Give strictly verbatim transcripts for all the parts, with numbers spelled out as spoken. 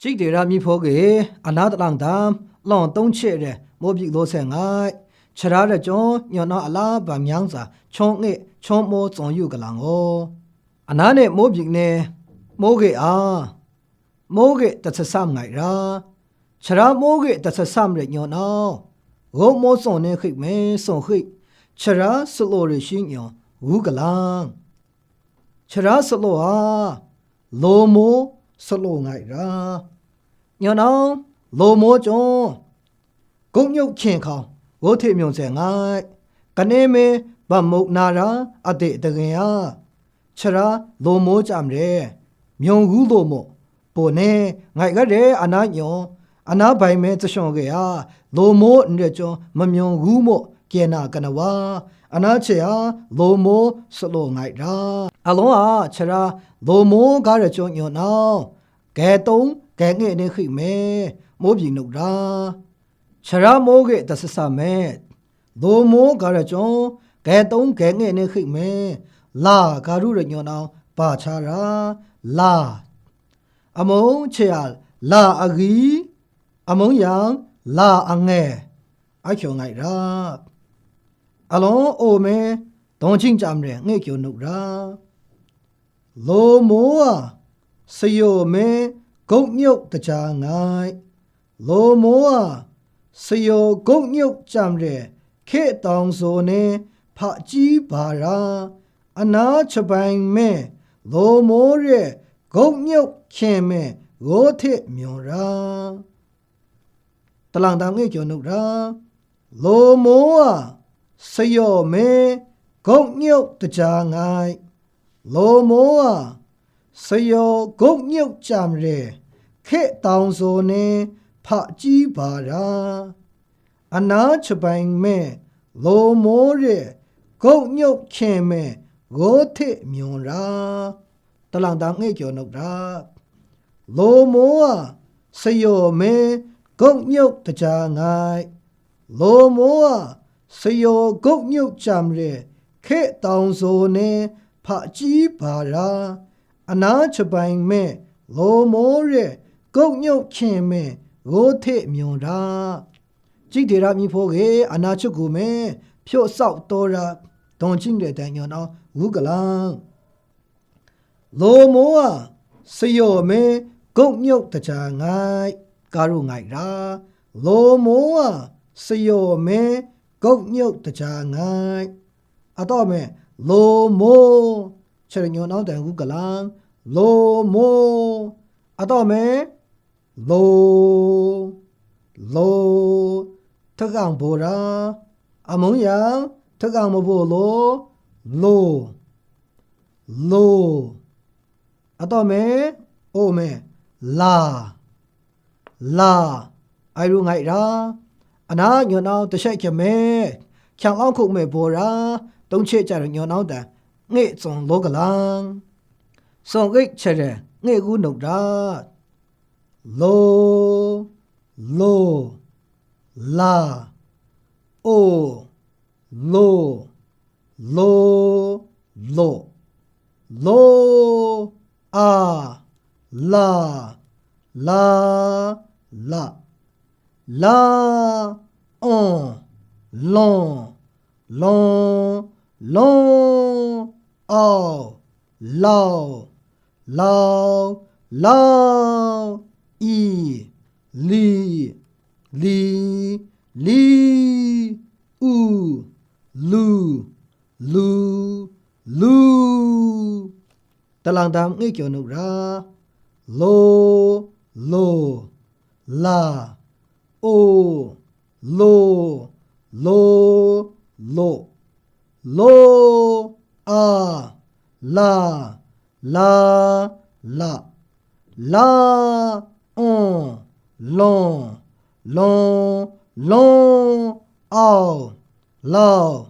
Chik de ra mi hpaw ge, ana talang dam, lawng tong hte re, mo byi law seng ai. Shara rachyawng, nyaw na a la bam yang tsa, chyaw nge, chyaw mo tsawng yu galang gaw. Ana ne mo byi ne, mo ge a, mo ge dat sa sam ngai ra. Shara mo ge dat sa sam re nyaw nau, gaw mo tsawng ne hkrik me, tsawng hkrik, shara salo re shi nyaw, wu galang. Shara salo a, law mo salo ngai ra. Nyaw nau, law mo chyawng, guk nyuk hkyen hkau, gaw hte myawng tseng ai. Kane me bam muk na ra, a de dagin a, shara law mo chyam re, myawng wu law mo, baw ne, ngai ga re, ana nyaw, ana bai me tsashawng ge a, law mo n ret chyawng, mamyawng wu mo, kye na kanawa, ana hte a, law mo salo ngai ra. Alawng a, shara law mo ga ret chyawng nyaw nau, gai tawng, gai nge ne hkrik me, mo byi nuk ra. Shara mo ge dat sa sam me, law mo ga ret chyawng, gai tawng, gai nge ne hkrik me, la ga ru ret nyaw nau, ba hta ra, la. Amung hte a, la agyi, amung yang, la ange, a hkyaw ngai ra. Alawng o me, dawng chying chyam re, nge kyaw nuk ra. Law mo a, sayaw me, guk nyuk daja ngai. Law mo a, sayaw guk nyuk chyam re, hke tawng zaw ne, hpaji ba ra, ana shabai me, law mo re, guk nyuk hkyen me, gaw hte myawng ra. Talang dam nge kyaw nuk ra. Law mo a, sayaw me, guk nyuk daja ngai. Law mo a, sayaw guk nyuk chyam re, hke tawng zaw ne, hpaji ba ra. Ana shabai me, law mo re, guk nyuk hkyen me, gaw hte myawng ra. Talang dam nge kyaw nuk ra. Law mo a, sayaw me, guk nyuk daja ngai. Law mo a, sayaw guk nyuk chyam re, hke tawng zaw ne, hpaji ba ra, ana shabai me, law mo re, guk nyuk hkyen me, gaw hte myawng ra. Chik de ra mi hpaw ge, ana shagu me, pyaw tsau taw ra, dawng chying re dai nyaw nau, wu galang. Law mo a, sayaw me, guk nyuk daja ngai, ga ru ngai ra. Law mo a, sayaw me, guk nyuk daja ngai. A taw me, law mo, shara nyaw nau dai wu galang. Law mo, a taw me, law, law, htakang baw ra, amung yang, htakang mabaw law, law, law. A taw me, o me, la, la, ai ru ngai ra, ana nyaw nau dasha hkyem me, hkyang awng hkuk me baw ra, dawng hte chyam re nyaw nau dai, nge tsawng law galang. Tsawng ik hte re, nge gu nuk ra. Law, law, la, o, law, law, law, law, a, la, la, la, la, awng, lawng, lawng, lawng, au, lau, lau, lau, i, li, li, li, u, lu, lu, lu. Talang dam nge kyaw nuk ra. Law, law, la, o, law, law, law, law, a, la, la, la, la, awng, lawng, lawng, lawng, au, lau,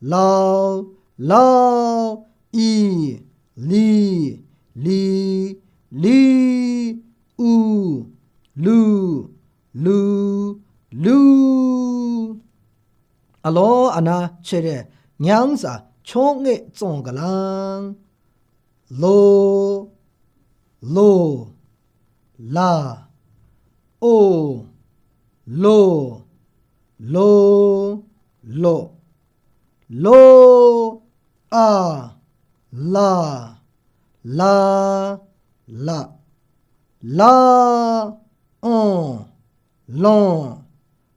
lau, lau, i, li, li, li, u, lu, lu, lu. Alaw ana shere nyang tsa chyaw nge tsawng galang. Law, law, la, O, lo, lo, lo, lo, a, la, la, la, la, on, long,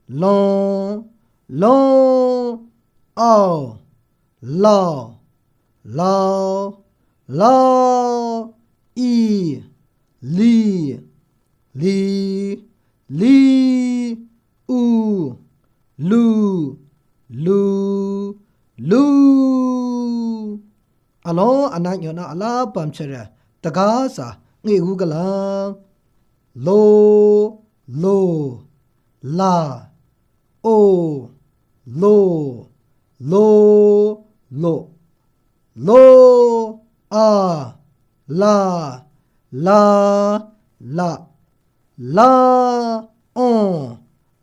long, long, au, lau, lau, lau, i, li, li, li, u, lu, lu, lu. Alawng a na nyaw na a la bam hte re, taga tsa nge gu galang. Lo, lo, la, o, lo, lo, lo, lo, a, la, la, la, la, on,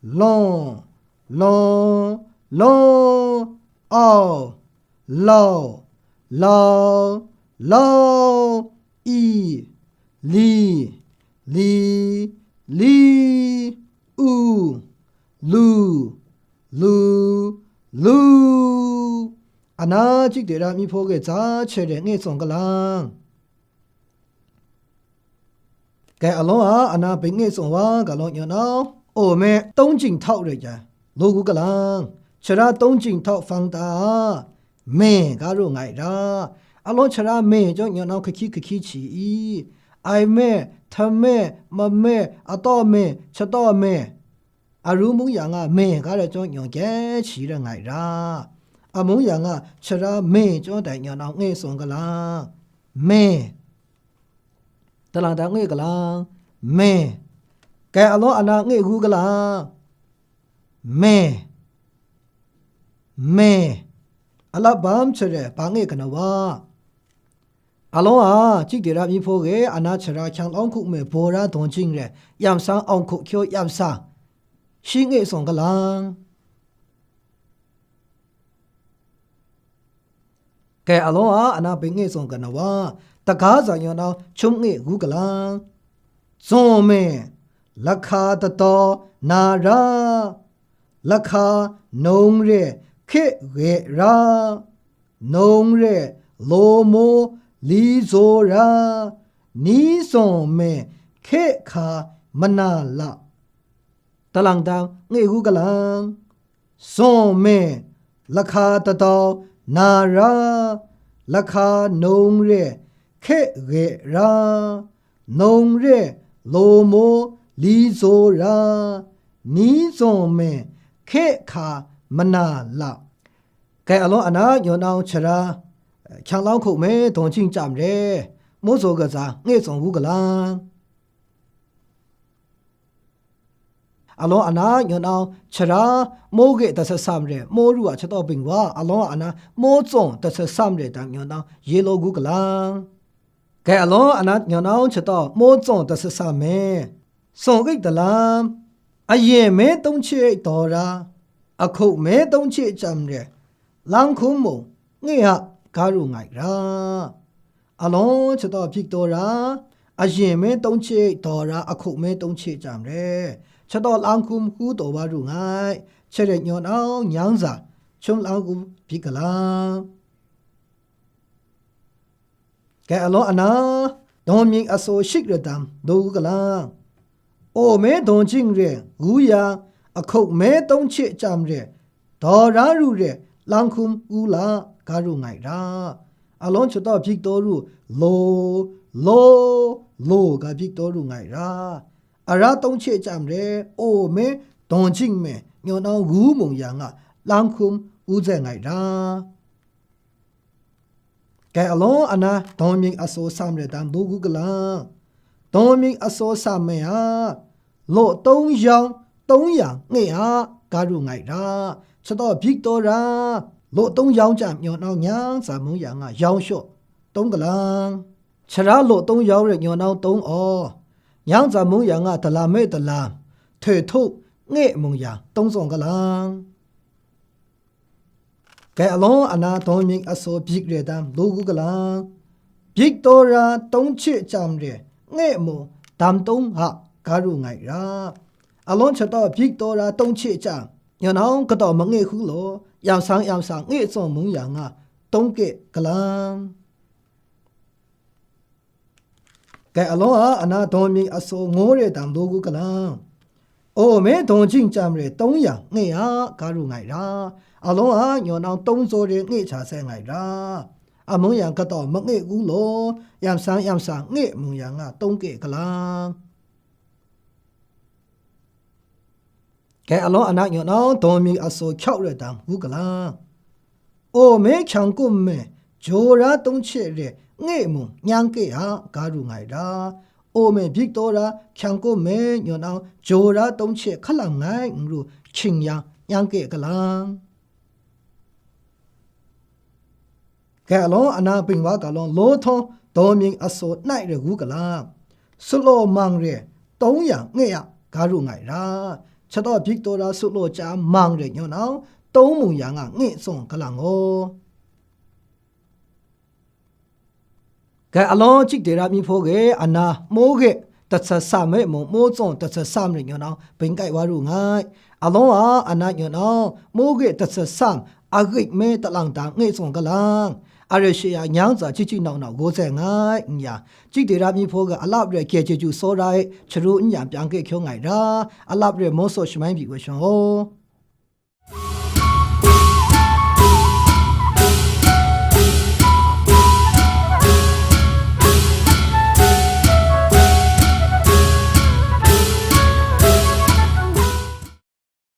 long, long, long, au, lau, lau, lau, i, li, li, li, u, lu, lu, lu. A na chik de ra mi hpaw ge tsa hte re nge tsawng galang. Kai alawng a, a na bai nge tsawng wa ga law nyaw nau, o me tawng jing htau re jang, lo gu galang, shara tawng jing htau hpang ta a, me ga ru ngai ra, alawng shara me chyawm nyaw nau kahkyi kahkyi hti i, ai me, htam me, mam me, ataw me, shataw me, aru mung yang a me ga rai chyawm nyaw kye hti ra ngai ra, amung yang a shara me chyawm dai nyaw nau nge tsawng galang, me. Talang ta nge galang, me. Kai alawng a na nge gu galang, me, me. A lap bam hte re, ba nge kanawa. Alawng a, chik de ra mi hpaw ge, a na shara hkyang lawng hku me baw ra dawn jing re, yam sa awng hku hkyaw yam sa, shi nge tsawng galang. Kai alawng a, a na bai nge tsawng kanawa, taga tsa nyaw nau, chyum nge gu galang. Zawn me, lahka datau na ra, lahka nung re hkye gwe ra, nung re law maw li zaw ra, ni zawn me hkye hka mana la. Talang ta nge gu galang. Zawn me, lahka datau na ra, lahka nung re hkye gwe ra, nung re law maw li zaw ra, ni zawn me hkye hka mana la. Kai alawng a na nyaw nau shara, hkyang lawng hku me dawn jing chyam re, maw zaw ga tsa nge tsawng gu galang. Alawng a na nyaw nau shara, maw ge dat sat sam re, maw ru a shataw bing wa, alawng a na maw tsawng dat sat sam re dang nyaw nau ye law gu galang. Kai alawng a na nyaw nau shataw maw tsawng dat sat sam me. Tsawng ik dalam, ayen me tawng hte daw ra, ahkuk me tawng hte chyam re, lang hkum mung nge a ga ru ngai ra. Alawng shataw byin daw ra, ayen me tawng hte daw ra, ahkuk me tawng hte chyam re, shataw lang hkum hku taw wa ru ngai, share nyaw nau nyang za, chyum lang hkum byin galang. Kai alawng a na, dawn myit asaw shik radam daw u galang. Aw me dawn jing re, gu ya, ahkuk me tawng hte chyam re, daw ra ru re, lang hkum u la, ga ru ngai ra. Alawng shataw byin daw ru, law, law, law ga byin daw ru ngai ra. Ara tawng hte chyam re, aw me dawn jing me, nyaw nau gu mung yang a, lang hkum u zai ngai ra. Kai alawng a na dawn myit asaw sam re dang daw gu galang. Dawn myit asaw sam me a, law tawng yawng, tawng yang nge a, ga ru ngai ra. Shataw byin daw ra, law tawng yawng chyam nyaw nau nyang tsa mung yang a, yawng shaw tawng galang. Shara law tawng yawng re nyaw nau tawng aw, nyang tsa mung yang a, dalam e dalam, htoi htuk, nge mung yang, tawng tsawng galang. Kai alawng a na dawn myit asaw byin re dang daw gu galang. Byin daw ra tawng hte chyam re, nge mung dam tawng a, ga ru ngai ra. Alawng chataw bik taw ra tong hte chyang, nyaw nang kataw mange hku law, yam sang yam sa nge tsawng mung yang nga, tong ke galang. Kai alawng a ana daw mi asaw ngo re dam law gu galang. O me daw jing chyam re tong yang nge a, ga ru ngai ra. Alawng a nyaw nang tong zaw re nge hta sai ngai ra. Amung yang kataw mange gu law, yam sang yam sa nge mung yang nga tong ke galang. Kai alawng ana nyaw nang daw mi asaw hkyau re dam gu galang. O me hkyang kum me, jaw ra tong hte re nge mung nyang ke a, ga ru ngai ra. O me bik taw ra hkyang kum me nyaw nang jaw ra tong hte hkalang ngai n ru hkying yang nyang ke galang. Kai alawng ana bing wa ga lawng law htawng daw mying asaw nai re gu galang. Sutlaw mang re tong yang nge a, ga ru ngai ra. Chataw bik taw ra sutlaw cha mang re nyaw nang, tong mung yang a nge tsawng galang gaw. Kai alawng chik de ra mi hpaw ge ana mo ge tatsat sam e mung, mo tsawng tatsat sam re nyaw nang, bing kai wa ru ngai. Alawng a ana nyaw nang, mo ge tatsat sam agik me talang dang nge tsawng galang. Are she a nyang tsa chyi chyi nau nau gaw zai ngai n yang, chik de ra mi hpaw ga alap re kye chyeju tsawra e, charu n yang pyang ke hkyaw ngai ra, alap re mawsaw shamai byi wa shawng gaw.